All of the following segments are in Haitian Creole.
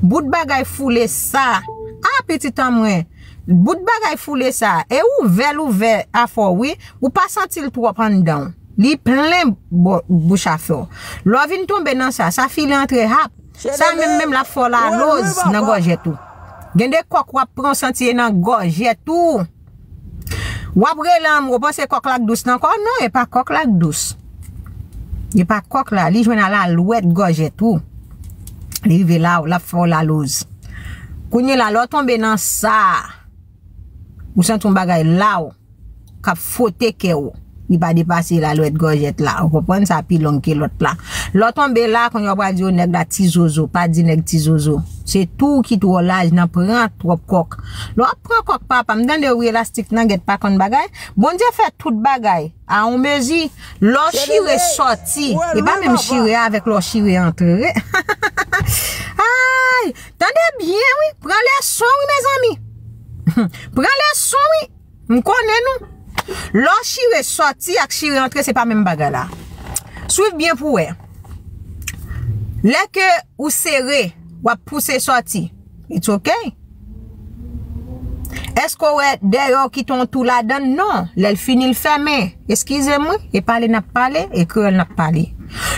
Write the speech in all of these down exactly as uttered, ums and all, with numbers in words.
Bout bagay foule sa. Ah, pitit an mwen. Bout bagay foule sa. E ouvè l ouvè afè w, wi. Ou pa santi l twòp anndan w. Li plen bò- bouch afè w. Lè w vin tonbe nan sa, sa file antre hap. Sa menm menm l ap fè w laloz nan gòjèt ou. Gen de kòk w ap pran, w santi e nan gòjèt ou. W ap rele anmwe, w panse kòk la k dous nan kò w? Non, e pa kòk la k dous. E pa kòk la, li jwenn alalwèt gòjèt ou. Li rive la w, l ap fè w laloz. Kounye la, lè w tonbe nan sa, ou santi yon bagay la w k ap fwote kè w. Li pa depase lalwèt gòjèt la. Ou konprann, sa pi long ke lòt la. Lè w tonbe la, kounye a w pral di yo nèg la ti zozo. Pa di nèg ti zozo. Se tou ki twò laj nan pran twòp kòk. Lè w ap pran kòk, papa, m tande wi elastik nan gèt pa konn bagay. Bondye fè tout bagay a yon mezi. Lè w chire sòti, e pa menm chire avèk lè w chire antre. Ay, tande byen wi, pran leson wi, mezanmi. Pran leson wi. M konnen nou. Lè w chire sòti ak chire antre, se pa menm bagay la. Swiv byen pou wè. Lè ke ou sere, w ap pouse sòti. It's ok. Èske w wè dèyè w kite yon tou ladan l? Non. Lè l fini, l fèmen. Eskize m wi. E pale n ap pale, e kreyòl n ap pale.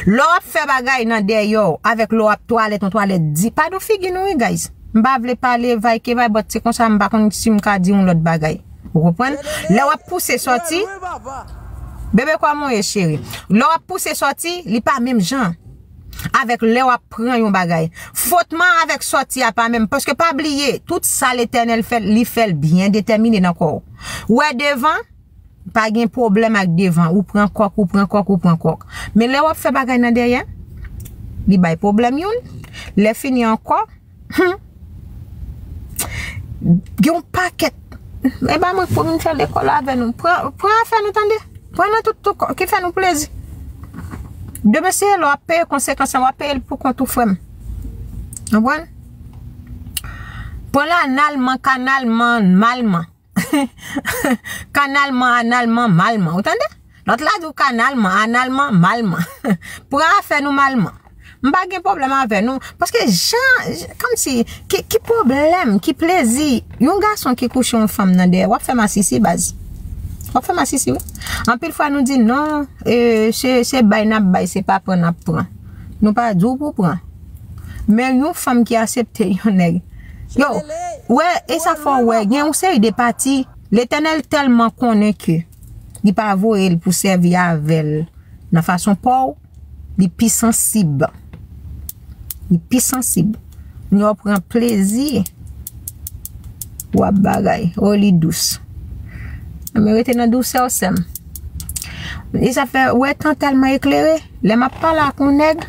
Lè w ap fè bagay nan dèyè w, avèk lè w ap twalèt, yon twalèt di, padon figi nou wi, guys. M pa vle pale vay ke vay, but se konsa, m pa konn si m ka di yon lòt bagay. Ou konprann? Lè w ap pouse sòti, bebe, kòman w ye, cheri? Lè w ap pouse sòti, li pa menm jan avèk lè w ap pran yon bagay. Fwotman avèk sòti a pa menm, paske pa bliye, tout sa Letènèl fè, li fè l byen detèmine nan kò w. Ou wè devan, pa gen pwoblèm ak devan. Ou pran kòk, ou pran kòk, ou pran kòk. Men lè w ap fè bagay nan dèyè, li bay pwoblèm youn. Lè fini ankò, Hmm. Gen yon pakèt. E ba mwen pou vin fè lekòl avè nou. Pran, pran afè nou, tande. Pran nan tout, tout kò, ki fè nou plezi. Demen se lè w ap peye konsekans lan, w ap peye l pou kont ou, frè m. Konprann? Pran l analman, kanalman, malman. Kanalman, analman, malman. Ou tande? Lòt la di w kanalman, analman, malman. Pran afè nou malman. M pa gen pwoblèm avè nou. Paske jan, jan- kòmsi, ki, ki pwoblèm, ki plezi. Yon gason ki kouche yon fanm nan dèyè, w ap fè masisi, baz. W ap fè masisi, wi. Anpil fwa nou di non, e, se, se bay n ap bay, se pa pran n ap pran. Nou pa di w pou pran. Men yon fanm ki aksepte yon nèg. Yo, wè, e sa fò wè, gen yon seri de pati, Letènèl tèlman konnen ke li pa voye l pou sèvi avè l nan fason pa w, li pi sansib. Li pi sansib. Kounye a w pran plezi. W ap bagay. O, li dous. Men rete nan dousè w, sè m. E sa fè, wè, tan tèlman eklere. Lè m ap pale ak yon nèg,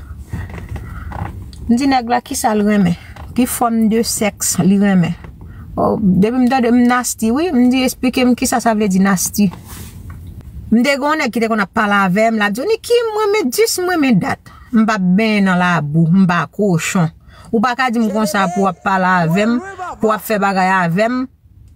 m di nèg la ki sa l renmen, ki fòm de sèks li renmen. O, depi m tande m nasti, wi, m di, esplike m ki sa sa vle di nasti. M te gen yon nèg ki te konn ap pale avè m, l ap di, "Niki, m renmen dis, m renmen dat. M p ap benyen nan labou, m pa kochon." Ou pa ka di m konsa pou w ap pale avè m, pou w ap fè bagay avè m.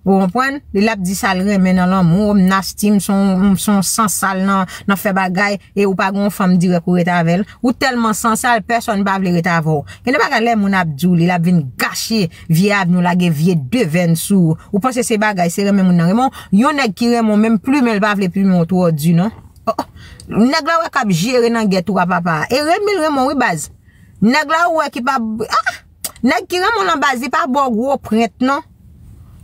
Ou konprann? Li l ap di sa l renmen nan lanmou, m nasti, m se yon, m se yon sansal nan, nan fè bagay, e ou pa gen yon fanm dirèk ou rete avè l. Ou tèlman sansal, pèsonn pa vle rete avè w. Gen de bagay lè moun ap di w li, l ap vin gache vye avni w, lage vye devèn sou ou. Ou panse se bagay, se renmen moun nan renmen w. Yon nèg ki renmen w, menm plimen l pa vle plimen w twò di non. Oh, oh. Nèg la wè k ap jere nan gèt ou a papa. E renmen l renmen w wi baz. Nèg la ou wè ki pa, ah, nèg ki renmen w lan baz, li pa ba w gwo prent non.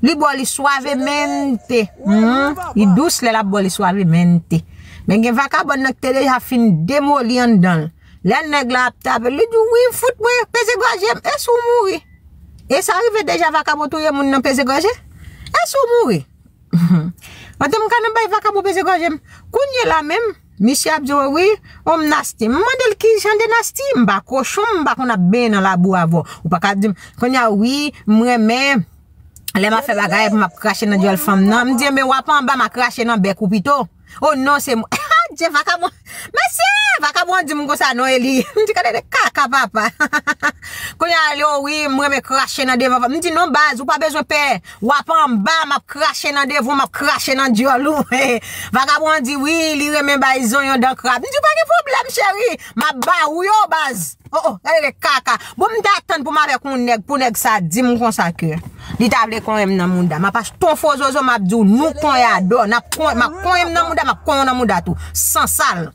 Li ba w li suavemente. Hmm, li dous lè l ap ba w li suavemente. Men gen vakabòn nan ki te deja fin demoli anndan l. Lè nèg la ap tape, li di, "Wi, fout mwen, peze gòje m, e si w mouri?" E sa rive deja vakabon touye moun nan peze gòje? E si w mouri? Pandan m ka nan bay vakabon peze gòje m. Kounye la menm, misye ap di, "Wi, o m nasti." M mande l ki jan de nasti, m pa kochon, m pa konn ap benyen nan labou avè w. Ou pa ka di m, kounye a, wi, m renmen, lè m ap fè bagay, m ap krache nan dyòl fanm nan. M di, "Enben, w ap anba, m a krache nan bèk ou pito." O non, se mwen. Dye vakabon. Mesye, vakabon an di m konsa non, e li. M di, "Gade de kaka papa." Kounye a, li, "O wi, m renmen krache nan devan fanm." M di, "Non, baz, ou pa bezwen pè. W ap anba, m ap krache nan devan w, m ap krache nan dyòl ou." Vakabon an di, "Wi, li renmen bay zonyon dan krab." M di, "Pa gen pwoblèm, cheri. M ap ba ou yo, baz." Oh, oh, gade de kaka. Bon, m ta tann pou m avèk yon nèg, pou nèg sa di m konsa ke li ta vle konyen m nan mouda. M ap achte yon fo zozo, m ap di w nou konyen a dò. N ap konyen, m ap konyen m nan mouda, m ap konyen w nan mouda tou. Sansal.